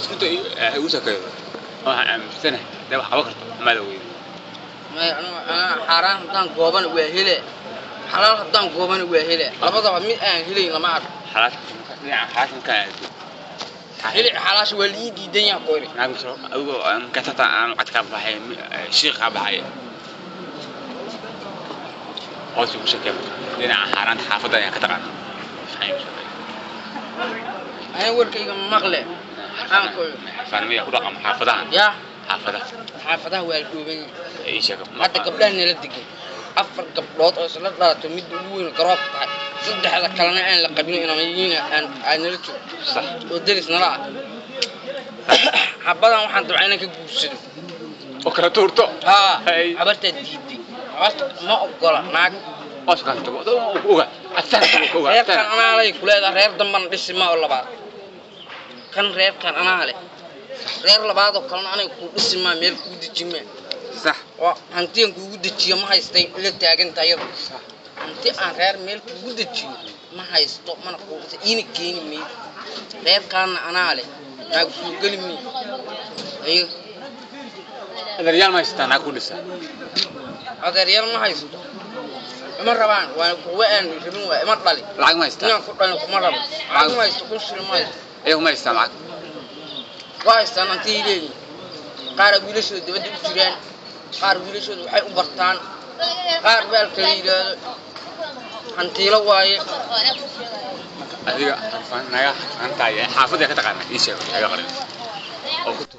Runta igu sheekeeyo, waxaan aaminsanahay hadday wax qaban karto amaada weydi. Maya, anaa xaaraan haddaan goobana waa hele, xalaal haddaan goobana waa hele, labadaba mid aan helayn lama arko. Xalaasha, dhinaca xalaasha markaan aado. Heli xalaasha waa lii diidan yaha qoyri. Naag soo adigoo markaas hataa aan lacag kaa baxay, shiiq kaa baxay, hoos ugu sheekee dhinaca xaaraanta xaafadda ayaan ka taqaana. Maxaa igu sheekay? Aniga warkayga maqle aan ku Xafaanimaya ku dhaqamo xaafadahan? Yaa. Xaafadaha. Xaafadaha waa la dhooban yahay. Ii sheego. Hadda gabdhaha nala degan, 4 gabdhood oo isla dhalato, midda ugu weyn garoobka tahay, saddexda kalena aan la qabin, inamayihiin aan nala joogto. Sax. Oo deris nala ah. Xabadan waxaan dabcay inaan ka guursado oo kala tuurto. Haa. Hay. Habartaa diiday, habarta ma ogola naag. Hoos kan tago oga aftaan oga. Reerkan anaa lay kuleedaha, reer dambana dhisi ma oo labaad. Kan reerkan anaa leh, reer labaad oo kalena aniga kuu dhisi maa, meel kuu deji maa. Sax. Oo hantiyan kuugu dejiyo ma haystay ila taaganta iyada. Hanti aan reer meel kuugu dejiyo ma haysto, mana kuu dhisa, iina keeni mayo. Reerkaana anaa leh, naagu soo geli mayo ayo. Adeeryaal ma haysataa naag ku dhisa? Adeeryaal ma haysto, ima rabaan, waana kuwa aan rabin, waa ima dhalin. Lacag ma haysataa? Inaan ku dhalin kuma rabo. Lacag ma haysto, 1000 shilin ma haysto. Iyagu ma haystaan lacag? Waa haystaan, hantiay leeyihin. Qaar wiilashooda dibadda u jiraan, qaar wiilashooda waxay u bartaan, qaar baalka la yidhaahdo hantiilo waaye. Adiga xarfaan naga xarfaantahay xaafadda ka taqaana, ii sheeg, iga qarin oo ku tuur.